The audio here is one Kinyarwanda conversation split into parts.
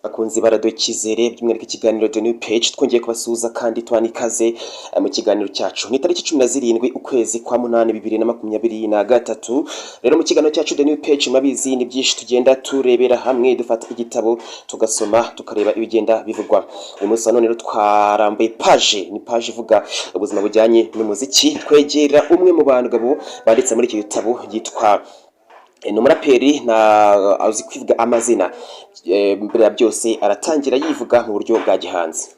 Bakunzi ba Radiyo Icyizere, by'umwihariko ikiganiro The New Page, twongeye kubasuhuza kandi tubaha ikaze mu kiganiro cyacu. Ni tariki 17 ukwezi kwa munani 2023. Rero mu kiganiro cyacu The New Page, murabizi, ni byinshi tugenda turebera hamwe, dufata igitabo tugasoma, tukareba ibigenda bivugwa. Uyu munsi wa none rero twarambuye page, ni page ivuga ubuzima bujyanye n'umuziki, twegera umwe mu bagabo banditse muri iki gitabo, yitwa ni umuraperi na azi kwivuga amazina. Mbere ya byose aratangira yivuga mu buryo bwa gihanzi.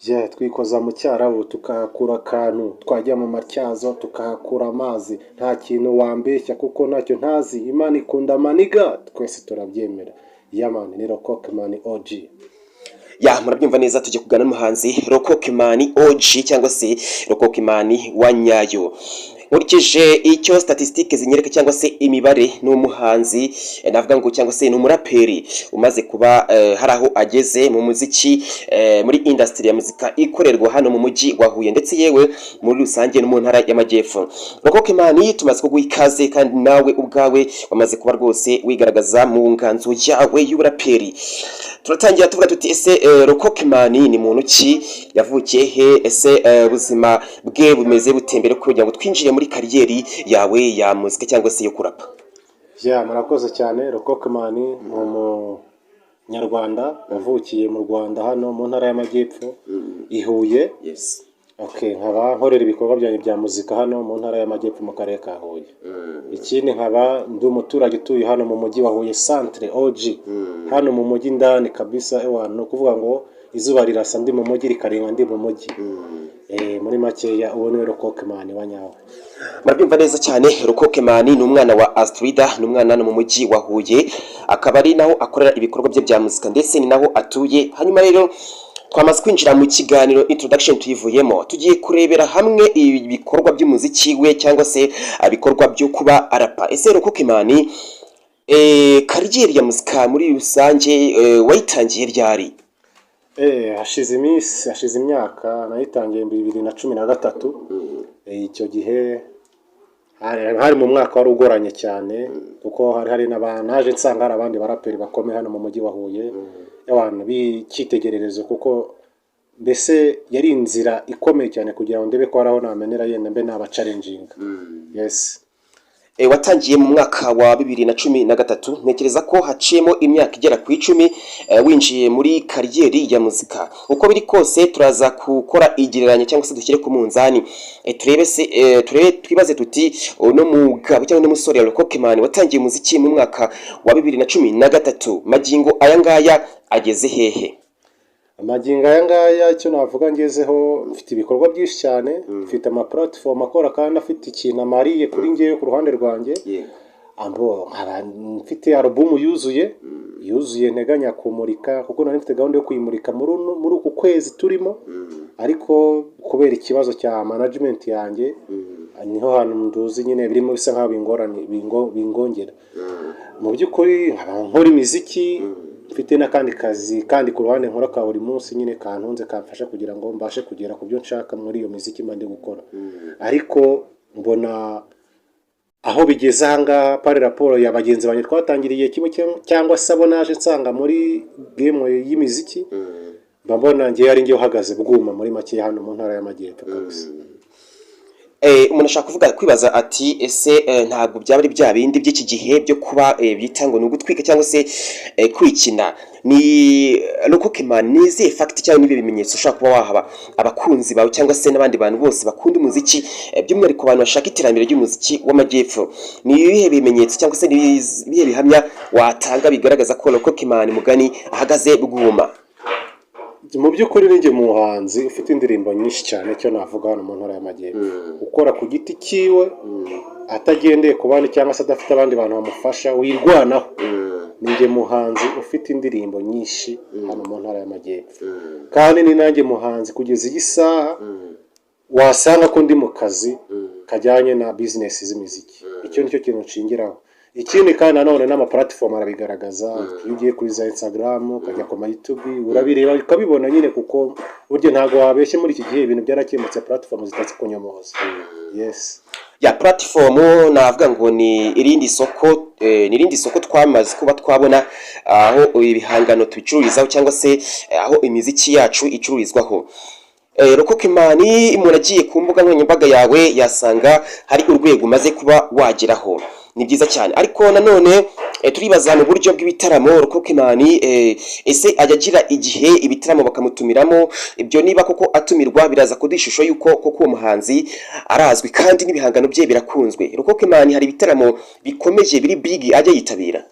Yeah, twikoza mu Cyarabu tukahakura akantu, twajya mu Matyazo tukahakura amazi. Nta kintu wambeshya kuko ntacyo ntazi. Imana ikunda amaniga, twese turabyemera. Yeah man, ni Rokokemani OG. Ya, murabyumva neza, tujya kuganira n'umuhanzi Rokokemani OG cyangwa se Rokokemani wa nyayo. Nkurikije icyo statisitike zinyereka cyangwa se imibare, ni umuhanzi navuga ngo cyangwa se ni umuraperi umaze kuba hari aho ageze mu muziki, muri industry ya muzika ikorerwa hano mu mujyi wa Huye, ndetse yewe muri rusange no mu ntara y'Amajyepfo. Rokokemani, tumaze kuguha ikaze kandi nawe ubwawe wamaze kuba rwose wigaragaza mu nganzo yawe y'uburaperi. Turatangira tuvuga tuti: ese Rokokemani ni muntu ki? Yavukiye he? Ese ubuzima bwe bumeze bute, mbere kugira ngo twinjire muri kariyeri yawe ya muzika cyangwa se yo kurapa? Yeah, murakoze cyane. Rokokemani ni Umunyarwanda wavukiye mu Rwanda, hano mu ntara y'Amajyepfo i Huye. Okay, nkaba nkorera ibikorwa byanjye bya muzika hano mu ntara y'Amajyepfo, mu karere ka Huye. Ikindi, nkaba ndi umuturage utuye hano mu mujyi wa Huye centre OG, hano mu mujyi indani kabisa. Ewa, ni ukuvuga ngo izuba rirasa ndi mu mujyi, rikarenga ndi mu mujyi. Muri makeya, uwo niwe Rokokemani wa nyawe. Murabyumva neza cyane, Rokokemani ni umwana wa Astrida, ni umwana hano mu mujyi wa Huye, akaba ari naho akorera ibikorwa bye bya muzika, ndetse ni naho atuye. Hanyuma rero twamaze kwinjira mu kiganiro, introduction tuyivuyemo, tugiye kurebera hamwe ibikorwa by'umuziki we cyangwa se ibikorwa byo kuba arapa. Ese Rokokemani, kariyeri ya muzika muri rusange wayitangiye ryari? Hashize iminsi, hashize imyaka. Nayitangiye 2013. Icyo gihe hari mu mwaka wari ugoranye cyane, kuko hari n'abantu naje nsanga hari abandi baraperi bakomeye hano mu mujyi wa Huye, abantu b'icyitegererezo, kuko mbese yari inzira ikomeye cyane kugira ngo ndebe ko hari aho namenera, yenda mbe nabachallenginga. Yes. Watangiye mu mwaka wa 2013, ntekereza ko haciyemo imyaka igera ku 10 winjiye muri kariyeri ya muzika. Uko biri kose turaza gukora igereranya cyangwa se dushyire ku munzani, turebe se, turebe, twibaze tuti: uno mugabo cyangwa uno musore Rokokemani watangiye umuziki mu mwaka wa 2013, magingo aya ngaya ageze hehe? Amagingo aya ngaya, icyo navuga ngezeho, mfite ibikorwa byinshi cyane, mfite ama platform akora kandi afite ikintu amariye kuri ngewe ku ruhande rwanjye. Ambo nkaba mfite album yuzuye yuzuye nteganya kumurika, kuko nari mfite gahunda yo kuyimurika muri uku kwezi turimo, ariko kubera ikibazo cya management yanjye, niho hantu nduzi nyine birimo bisa nkaho bingorane, bingongera. Mu by'ukuri nkaba nkora imiziki, mfite n'akandi kazi kandi ku ruhande nkora ka buri munsi nyine, kantunze, kamfasha kugira ngo mbashe kugera ku byo nshaka muri iyo miziki mba ndi gukora. Ariko mbona aho bigeze ahangaha, par rapport ya bagenzi banjye twatangiriye kimwe cyangwa se abo naje nsanga muri game y'imiziki, mba mbona ngewe ari ngewe uhagaze bwuma muri make hano mu ntara y'Amajyepfo kabisa. Umuntu ashobora kuvuga, kwibaza ati: ese ntabwo byaba ari bya bindi by'iki gihe byo kuba bita ngo ni ugutwika cyangwa se kwikina? Ni Rokokemani, ni izihe fact cyangwa n'ibihe bimenyetso ushobora kuba wahaba abakunzi bawe cyangwa se n'abandi bantu bose bakunda umuziki, by'umwihariko abantu bashaka iterambere ry'umuziki w'Amajyepfo? Ni ibihe bimenyetso cyangwa se ni ibihe bihamya watanga bigaragaza ko Rokokemani mugani ahagaze bwuma? Mu by'ukuri ni njye muhanzi ufite indirimbo nyinshi cyane, icyo navuga, hano mu ntara y'Amajyepfo, ukora ku giti cyiwe, atagendeye ku bandi cyangwa se adafite abandi bantu bamufasha, wirwanaho. Ni njye muhanzi ufite indirimbo nyinshi hano mu ntara y'Amajyepfo, kandi ni nanjye muhanzi kugeza iyi saha wasanga ko ndi mu kazi kajyanye na bizinesi z'imiziki. Icyo nicyo kintu nshingiraho. Ikindi kandi nanone n'ama platform arabigaragaza. Iyo ugiye kuri za Instagram, ukajya ku ma YouTube, urabireba ukabibona nyine, kuko burya ntabwo wabeshye, muri iki gihe ibintu byarakemutse, platform zitatse kunyomoza. Yes. Ya, platform navuga ngo ni irindi soko. ni irindi soko twamaze kuba twabona aho ibihangano tubicururizaho cyangwa se aho imiziki yacu icururizwaho. Rokokimani, umuntu agiye ku mbuga nkoranyambaga yawe yasanga hari urwego umaze kuba wageraho. Ni byiza cyane, ariko nanone turibaza mu buryo bw'ibitaramo. Rokokimani ese ajya agira igihe ibitaramo bakamutumiramo? Ibyo niba koko atumirwa, biraza kuduha ishusho y'uko koko uwo muhanzi arazwi kandi n'ibihangano bye birakunzwe. Rokokimani, hari ibitaramo bikomeye biri big ajya yitabira?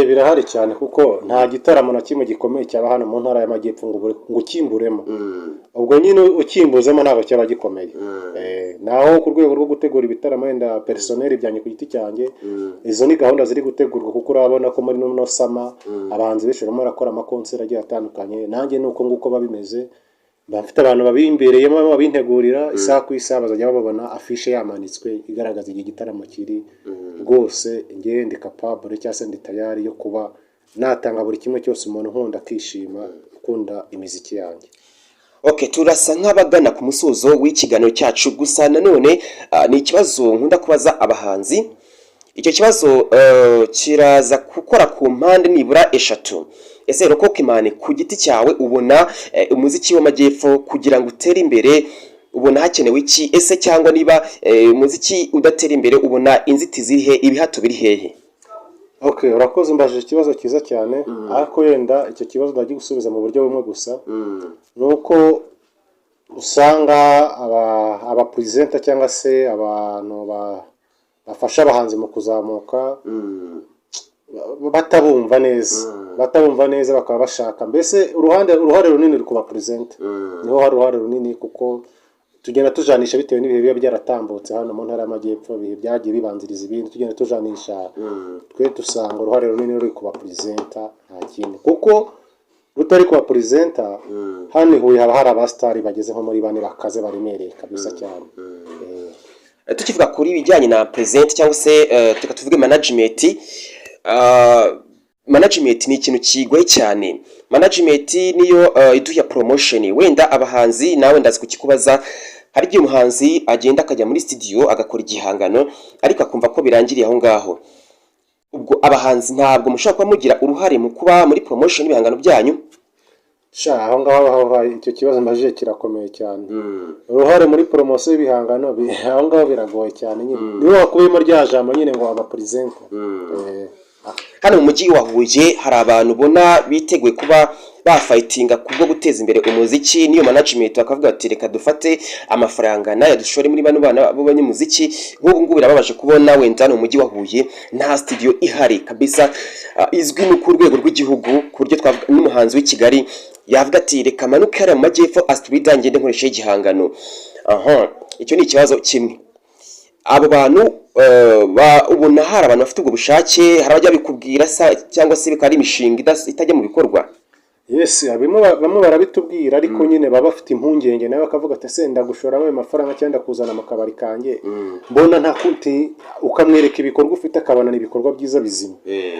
Birahari cyane, kuko nta gitaramo na kimwe gikomeye cyaba hano mu Ntara y'Amajyepfo ngo ukimburemo. Ubwo nyine ukimbuzemo ntabwo cyaba gikomeye. Naho ku rwego rwo gutegura ibitaramo wenda personnel byanjye ku giti cyanjye, izo ni gahunda ziri gutegurwa, kuko urabona ko muri no summer abahanzi benshi barimo barakora amakonseri agiye atandukanye. Nanjye ni uko nguko biba bimeze, mba mfite abantu babimbereyemo babintegurira isaha ku isaha, bazajya babona afishe yamanitswe igaragaza igihe igitaramo kiri. Rwose ngewe ndi capable cyangwa se ndi tayari yo kuba natanga buri kimwe cyose, umuntu nkunda akishima, ukunda imiziki yanjye. Okay, turasa nk'abagana ku musozo w'ikiganiro cyacu. Gusa nanone ni ikibazo nkunda kubaza abahanzi. Icyo kibazo kiraza gukora ku mpande nibura eshatu. Ese Rokokimani, ku giti cyawe ubona umuziki w'Amajyepfo kugira ngo utere imbere ubona hakenewe iki? Ese cyangwa niba umuziki udatera imbere, ubona inzitizi iri he, ibihato biri hehe? Okay, urakoze, umbajije ikibazo cyiza cyane, ariko wenda icyo kibazo ndagisubiza mu buryo bumwe gusa, ni uko usanga aba presenter cyangwa se abantu bafasha abahanzi mu kuzamuka batabumva neza, bakaba bashaka mbese uruhare runini ruri ku ba presenter. Niho hari uruhare runini, kuko tugenda tujanisha bitewe n'ibihe biba byaratambutse hano mu Ntara y'Amajyepfo, ibihe byagiye bibanziriza ibindi tugenda tujanisha. Twe dusanga uruhare runini ruri ku ba presenter, nta kindi, kuko rutari ku ba presenter, hano i Huye haba hari abasitari bageze nko muri bane bakaze, baremereye kabisa cyane. Tukivuga kuri ibijyanye na presenter cyangwa se reka tuvuge management, management ni ikintu kigoye cyane. Management niyo iduha promotion. Wenda abahanzi, nawe ndazi kukikubaza, hari igihe umuhanzi agenda akajya muri studio agakora igihangano, ariko akumva ko birangiriye aho ngaho. Ubwo abahanzi ntabwo mushobora kuba mugira uruhare mu kuba muri promotion y'ibihangano byanyu? Sha, aho ngaho icyo kibazo mbajije kirakomeye cyane. Uruhare muri promotion y'ibihangano aho ngaho biragoye cyane nyine, niho wakubiyemo rya jambo nyine ngo aba presenter. Hano mu mujyi wa Huye hari abantu ubona biteguye kuba bafightinga kubwo guteza imbere umuziki n'iyo management, bakavuga bati: "Reka dufate amafaranga nayo dushore muri bano bana b'abanyamuziki"? Nk'ubu ngubu birababaje kubona wenda hano mu mujyi wa Huye nta studio ihari kabisa izwi no ku rwego rw'igihugu, ku buryo twavuga n'umuhanzi w'i Kigali yavuga ati: "Reka manuke hariya mu majyepfo Astrida, ngende nkoresheho igihangano." Aha icyo ni ikibazo kimwe. Abo bantu ubona hari abantu bafite ubwo bushake? Hari abajya bikubwira cyangwa se bikaba ari imishinga itajya mu bikorwa? Yes, bamwe barabitubwira, ariko nyine baba bafite impungenge nawe, bakavuga ati: "Ese ndagushoramo ayo mafaranga cyangwa ndakuzana mu kabari kanjye mbona nta kuti?" Ukamwereka ibikorwa ufite, akabona ni ibikorwa byiza bizima,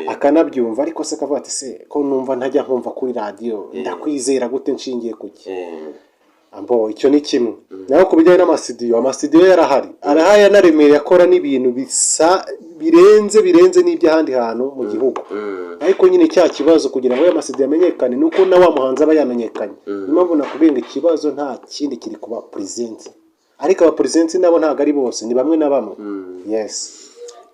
akanabyumva, ariko se akavuga ati: "Se ko numva ntajya nkumva kuri radiyo, ndakwizera gute, nshingiye kuki?" Ambo icyo ni kimwe. Naho ku bijyanye n'amasitidiyo, amasitidiyo yarahari, arahari, anaremereye, akora n'ibintu bisa birenze n'iby'ahandi hantu mu gihugu. Ariko nyine cya kibazo, kugira ngo ayo masitidiyo amenyekane, ni uko na wa muhanzi aba yamenyekanye. Niyo mpamvu nakubwiye ngo ikibazo nta kindi, kiri kuba presenter, ariko aba presenter nabo ntabwo ari bose, ni bamwe na bamwe, yes.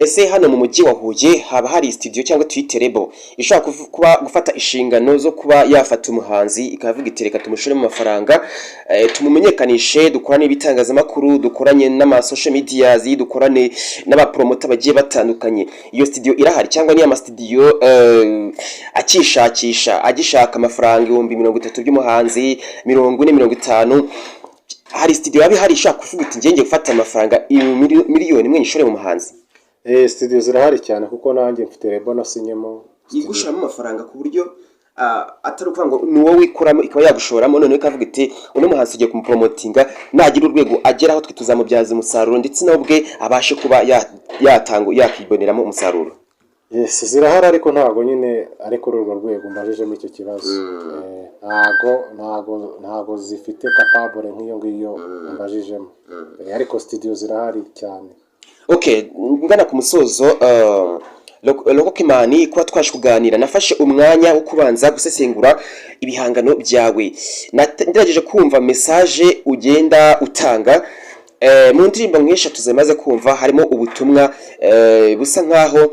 Ese hano mu mujyi wa Huye haba hari studio cyangwa tuyite label ishobora kuba gufata inshingano zo kuba yafata umuhanzi ikavuga iti: "Reka tumushoremo amafaranga, tumumenyekanishe, dukorane ibitangazamakuru, dukoranye n'ama social medias, dukorane n'abapromota bagiye batandukanye"? Iyo studio irahari cyangwa ni ama studio akishakisha, agishaka amafaranga 30,000 by'umuhanzi, 40, 50? Hari studio yaba ihari ishaka kuvuga iti: "Ngiye gufata amafaranga 1 miliyoni nyishore mu muhanzi"? Studio zirahari cyane, kuko nanjye mfite label nasinyemo. Igushiramo amafaranga ku buryo atari ukuvuga ngo ni wowe wikuramo, ikaba yagushoramo, noneho ikavuga iti: "Uno muhanzi tugiye kumupromotinga, nagira urwego ageraho twe tuzamubyaza umusaruro, ndetse nawe ubwe abashe kuba yatanga, yakiboneramo umusaruro"? Yes, zirahari, ariko ntabwo nyine ari kuri urwo rwego mbajijemo icyo kibazo. Ntabwo zifite capable nk'iyo ngiyo mbajijemo. Ariko studio zirahari cyane. Okay, ngana ku musozo, Lokokimani, kuba twaje kuganira, nafashe umwanya wo kubanza gusesengura ibihangano byawe. Ngerageje kumva message ugenda utanga mu ndirimbo nk'eshatu zimaze kumva, harimo ubutumwa busa nkaho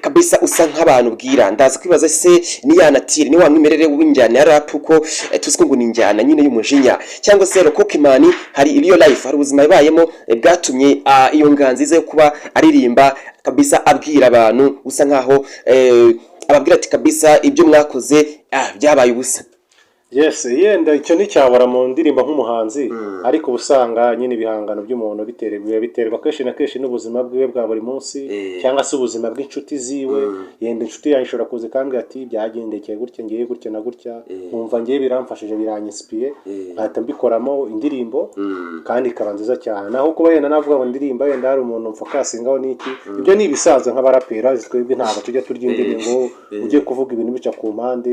kabisa usa nk'abantu ubwira. Ndaza kwibaza se ni ya nature, ni wa mwimerere w'injyana ya rap, uko tuzi ko ngo ni injyana nyine y'umujinya, cyangwa se Lokokimani hari real life, hari ubuzima yabayemo bwatumye iyo nganzo yo kuba aririmba kabisa abwira abantu, usa nkaho ababwira ati kabisa ibyo mwakoze byabaye ubusa? Yes, yenda icyo nticyabura mu ndirimbo nk'umuhanzi, ariko uba usanga nyine ibihangano by'umuntu biterwa biterwa kenshi na kenshi n'ubuzima bwiwe bwa buri munsi cyangwa se ubuzima bw'inshuti ziwe. Yenda inshuti yanjye ishobora kuza ikambwira ati byagendekeye gutya, ngiye gutya na gutya, nkumva ngiye biramfashije, biranyinspiye, nkahita mbikoramo indirimbo kandi ikaba nziza cyane. Naho kuba yenda navuga ngo ndirimba yenda hari umuntu mfocusingaho n'iki, ibyo ni ibisanzwe nk'abaraperi. Twebwe ntabwo tujya turya indimi ngo ujye kuvuga ibintu bica ku mpande.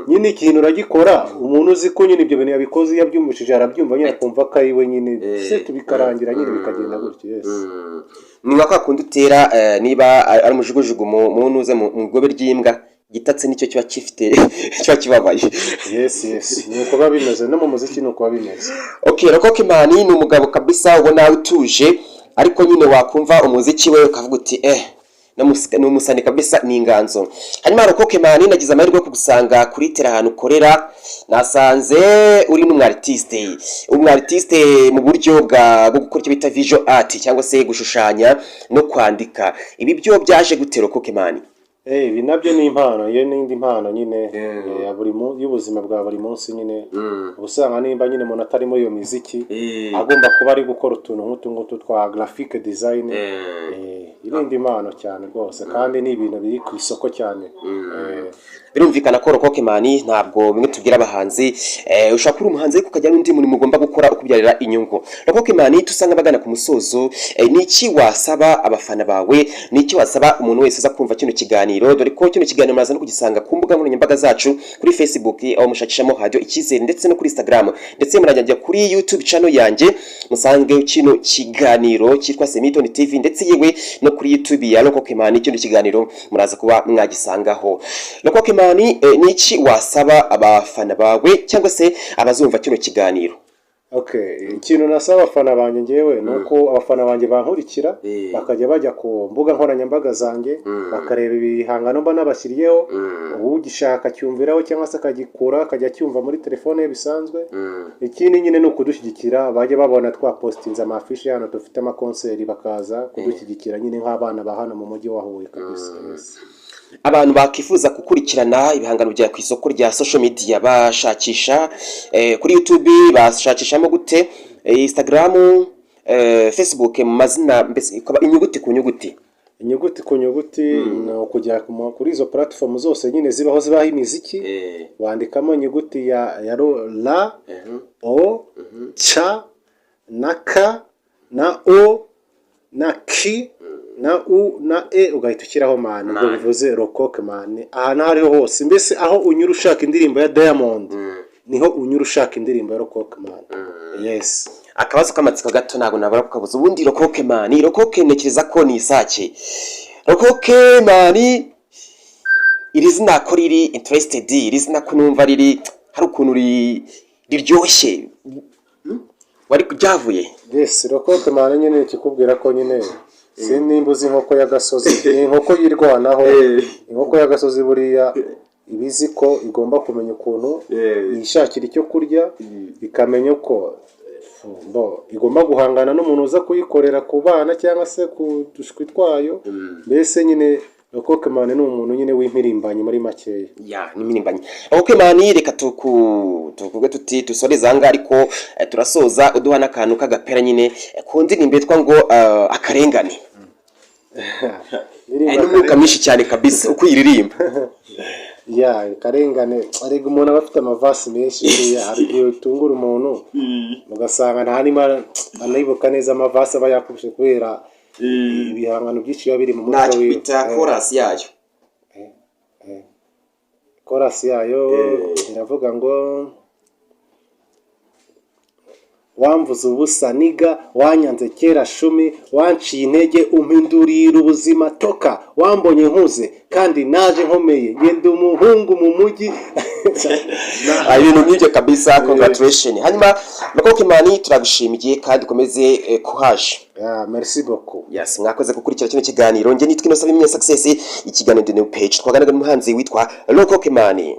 Nyine ikintu uragikora, umuntu uzi ko nyine ibyo bintu yabikoze, iyo abyumvishije arabyumva nyine, akumva ko ari we nyine, se bikarangira nyine bikagenda gutyo, yes. Ni nka kwa kundi utera niba ari umujugujugu mu ntuze mu gobe ry'imbwa, gitatse nicyo kiba gifite, kiba kibabaye. Yes, ni uko biba bimeze, no mu muziki ni uko biba bimeze. Okay, Lokokimani ni umugabo kabisa ubona utuje, ariko nyine wakumva umuziki we ukavuga uti ni umusani kabisa, ni inganzo. Hanyuma Lokokimani, nagize amahirwe yo kugusanga kuri tera ahantu ukorera, nasanze uri n'umwartiste, umwartiste mu buryo bwo gukora icyo bita visual art cyangwa se gushushanya no kwandika. Ibi byo byaje gute, Lokokimani? Ibi nabyo ni impano, iyo ni indi mpano nyine ya buri y'ubuzima bwa buri munsi nyine. Uba usanga nimba nyine umuntu atari muri iyo miziki, agomba kuba ari gukora utuntu nk'utu ngutu twa graphic design. Iyi ni indi mpano cyane rwose, kandi ni ibintu biri ku isoko cyane. Birumvikana ko Lokokimani, ntabwo bimwe tubwira abahanzi, ushobora kuba uri umuhanzi ariko ukagira n'undi murimo ugomba gukora ukubyarira inyungu. Lokokimani, tusanga bagana ku musozo, ni iki wasaba abafana bawe? Ni iki wasaba umuntu wese uza kumva kino kiganiro? Dore ko kino kiganiro muraza no kugisanga ku mbuga nkoranyambaga zacu, kuri Facebook aho mushakishamo Radio Icyizere, ndetse no kuri Instagram, ndetse murajya kuri YouTube channel yanjye musange kino kiganiro cyitwa Semitoni TV, ndetse yewe no kuri YouTube ya Lokokimani kino kiganiro muraza kuba mwagisangaho. Lokokimani, ni iki wasaba abafana bawe cyangwa se abazumva kino kiganiro? Okay, ikintu nasaba abafana banjye ngewe ni uko abafana banjye bankurikira, bakajya bajya ku mbuga nkoranyambaga zanjye, bakareba ibihangano mba nabashyiriyeho. Ugishaka acyumviraho cyangwa se akagikura akajya acyumva muri telefone ye bisanzwe. Ikindi nyine ni ukudushyigikira, bajya babona twapostinze amafishi hano dufite amakonseri, bakaza kudushyigikira nyine nk'abana ba hano mu mujyi wa Huye kabisa, yes. Abantu bakifuza gukurikirana ibihangano byawe ku isoko rya social media bashakisha kuri YouTube bashakishamo gute? Instagram, Facebook, mu mazina mbese ikaba inyuguti ku nyuguti? Inyuguti ku nyuguti ni ukujya kuri izo platform zose nyine zibaho, zibaho imiziki, wandikamo inyuguti ya R O C na K na O na K na U na E, ugahita ushyiraho man, ubwo bivuze Lokokman. Ahantu aho ariho hose mbese aho unyura ushaka indirimbo ya Diamond, niho unyura ushaka indirimbo ya Lokokman, yes. Akabazo k'amatsiko gato ntabwo nabura kukabuza. Ubundi Lokokman, Rokoke ntekereza ko ni isake. Lokokman, iri zina ko riri interested, iri zina ko numva riri hari ukuntu riryoshye. Wari ryavuye? Yes, Lokokman nyine ikikubwira ko nyine si nimba uzi inkoko y'agasozi, ni inkoko yirwanaho. Inkoko y'agasozi buriya iba izi ko igomba kumenya ukuntu yishakira icyo kurya, ikamenya uko bo igomba guhangana n'umuntu uza kuyikorera ku bana cyangwa se ku dushwi twayo. Mbese nyine Lokokman ni umuntu nyine w'impirimbanyi muri makeya. Ya, ni impirimbanyi Lokokman. Reka tuvuge tuti dusoreze aha ngaha, ariko turasoza uduha n'akantu k'agapera nyine ku ndirimbo yitwa ngo Akarengane. N'umwuka mwinshi cyane kabisa uko uyiririmba. Ya, Akarengane, arega umuntu aba afite amavasi menshi. Buriya hari igihe utungura umuntu ugasanga nta nima anibuka neza amavasi aba yakubise kubera ibihangano byinshi biba biri mu mutwe Ntacyo wiwe. bita chorus yayo. Chorus yayo iravuga ngo Wamvuze ubusa nigga, wanyanze kera shumi, wanciye intege umpindurira ubuzima toka, wambonye nkuze kandi naje nkomeye, ngenda umuhungu mu mujyi. Ibintu nk'ibyo kabisa. Congratulation. Hanyuma Lokokimani, turagushimiye kandi ukomeze courage. Yeah, merci beaucoup. Yes, mwakoze gukurikira kino kiganiro. Njye nitwa Innocent Bimenya Success, ikiganiro The New Page. Twaganiraga n'umuhanzi witwa Lokokimani.